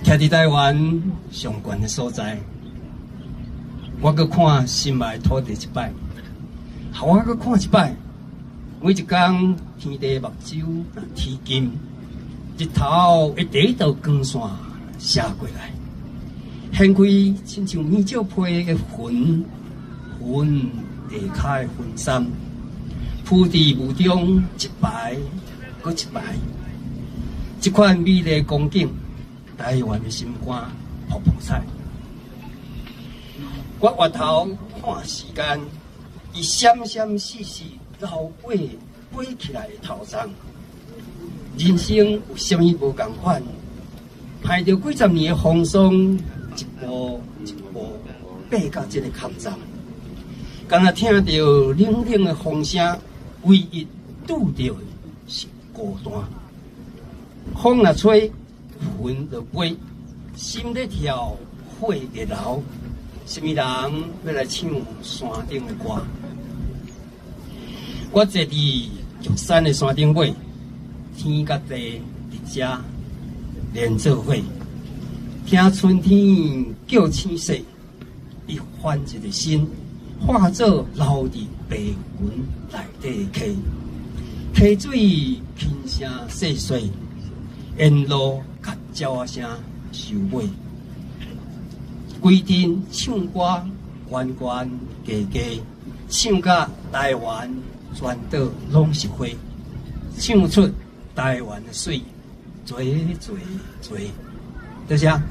徛佇台灣上懸的所在，我閣看心愛土地一擺，予我閣看一擺。每一工天地目睭若天金，日頭的第一道光線射過來，掀開親像棉石被的雲，雲下跤的雲杉，鋪佇霧中一排閣一排，這款美麗光景，台灣的心肝噗噗彩。我回頭看時間，伊閃閃爍爍流過飛起來的頭鬃。人生有啥物無仝款？攀著幾十年的風霜，一步一步爬到這个坎站，敢若聽著冷冷的風聲，唯一拄著的是孤單。風若吹，雲就飛，心咧跳，火會流。啥物人欲來唱山頂的歌？我坐佇玉山的山頂尾，天佮地佇遮連做伙，聽春天叫醒說，伊翻一个身，化做流佇白雲內底的溪，溪水輕聲細細，沿路共鳥仔聲收尾。規陣唱歌，懸懸低低，唱甲台灣全島攏是花，唱出台灣的媠，濟濟濟。多謝。